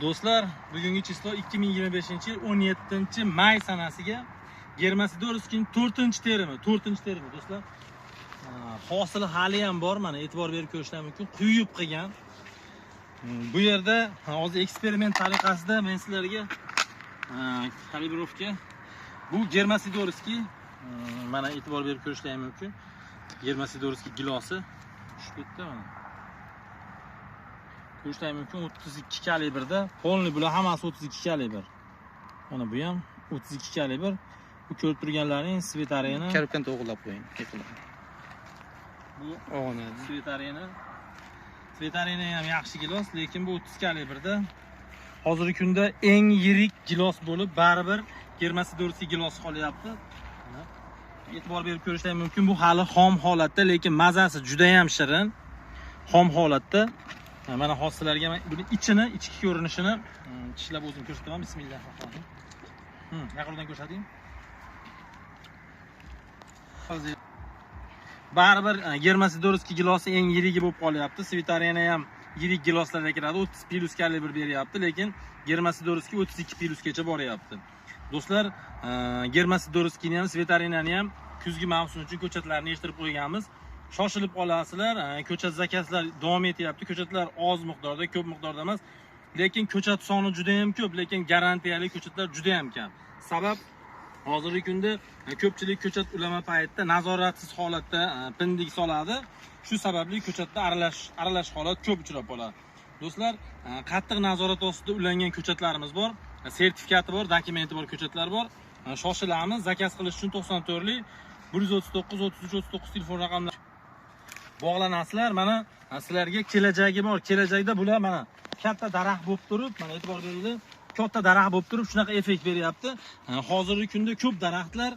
Do'stlar, bugungi число 2025-yil 17 may sanasiga Germasidorskining 4-terimi, 4-terimi, do'stlar. Hosili hali ham bor, mana e'tibor berib ko'rishlar mumkin. Quyib qilgan. Bu yerda hozir eksperiment tariqasida men sizlarga калибровка, bu Germasidorskiy, mana e'tibor berib ko'rishlar mumkin. Germasidorskiy gilosi tushib ketdi mana. Ko'rishlar mumkin, 32 kalibrda. Полный bular hammasi 32 kalibr. Mana bu ham 32 kalibr. Bu ko'rib turganlaring Svetarena. Коробка ni to'g'irlab qo'ying. Ketadi. Bu Og'nadi. Svetarena. Svetarena ham yaxshi gilos, lekin bu 30 kalibrda. Hozirgi kunda eng yirik gilos bo'lib, baribir Germasidorskiy gilos qolyapti. Mana. E'tibor berib ko'rishlar mumkin. Bu hali xom holatda, lekin mazasi juda ham shirin. Xom holatda. Mana hozir sizlarga man buni ichini, ichki ko'rinishini tishlab o'zim ko'rsataman. Bismillahirrohmanirrohim. Yaqindan ko'rsating. Hozir baribir Germasidorskiy gilosi eng yirigi bo'lib qolyapti. Svitarena ham yirik giloslarga kiradi. 30 plus kalibr beryapti, lekin Germasidorskiy 32 plusgacha boryapti. Do'stlar, Germasidorskiyni ham, Svitarenani ham kuzgi mavsum uchun ko'chatlarini yig'ishtirib qo'yganmiz. Shoshilib qolasizlar, ko'chat zakazlar davom etyapti. Ko'chatlar oz miqdorda, ko'p miqdorda emas. Lekin ko'chat soni juda ham ko'p, lekin garantiyali ko'chatlar juda ham kam. Sabab, hozirgi kunda ko'pchilik ko'chat ulama paytida nazoratsiz holatda pindik soladi. Shu sababli ko'chatda aralash aralash holat ko'p uchrab qoladi. Do'stlar, qattiq nazorat ostida ulangan ko'chatlarimiz bor. Sertifikati bor, dokumenti bor ko'chatlar bor. Shoshilamiz, zakaz qilish uchun 94 139 33 39 telefon raqamlari bog'lanasizlar. Mana sizlarga kelajagi bor. Kelajakda bular mana katta daraxt bo'lib turib, mana e'tibor beringlar, katta daraxt bo'lib turib shunaqa effekt beryapti. Hozirgi kunda ko'p daraxtlar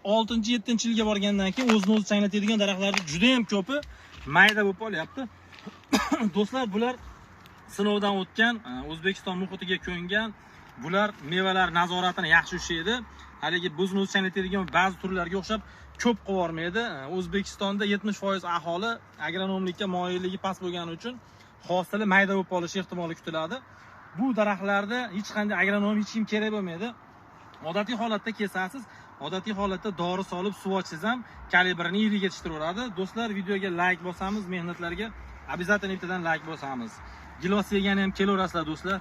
6-7-yilga borgandan keyin o'zini o'zi changlatadigan daraxtlarni juda ham ko'pi mayda bo'lib qolyapti. Do'stlar, bular sinovdan o'tgan, O'zbekiston muhitiga ko'ngan. Bular mevalar nazoratini yaxshi ushlaydi. Haligi o'zini o'zi changlatadigan ba'zi turlarga o'xshab ko'p qilib yubormaydi. O'zbekistonda 70% aholi agronomlikka moyilligi past bo'lgani uchun hosili mayda bo'lib qolishi ehtimoli kutiladi. Bu daraxtlarda hech qanday agronom, hech kim kerak bo'lmaydi. Odatiy holatda kesasiz, odatiy holatda dori solib suv ochsangiz ham kalibrini yirik yetishtiraveradi. Do'stlar, videoga layk bosamiz, mehnatlarga обязательно bittadan layk bosamiz. Gilos yegani ham kelaverasizlar, do'stlar.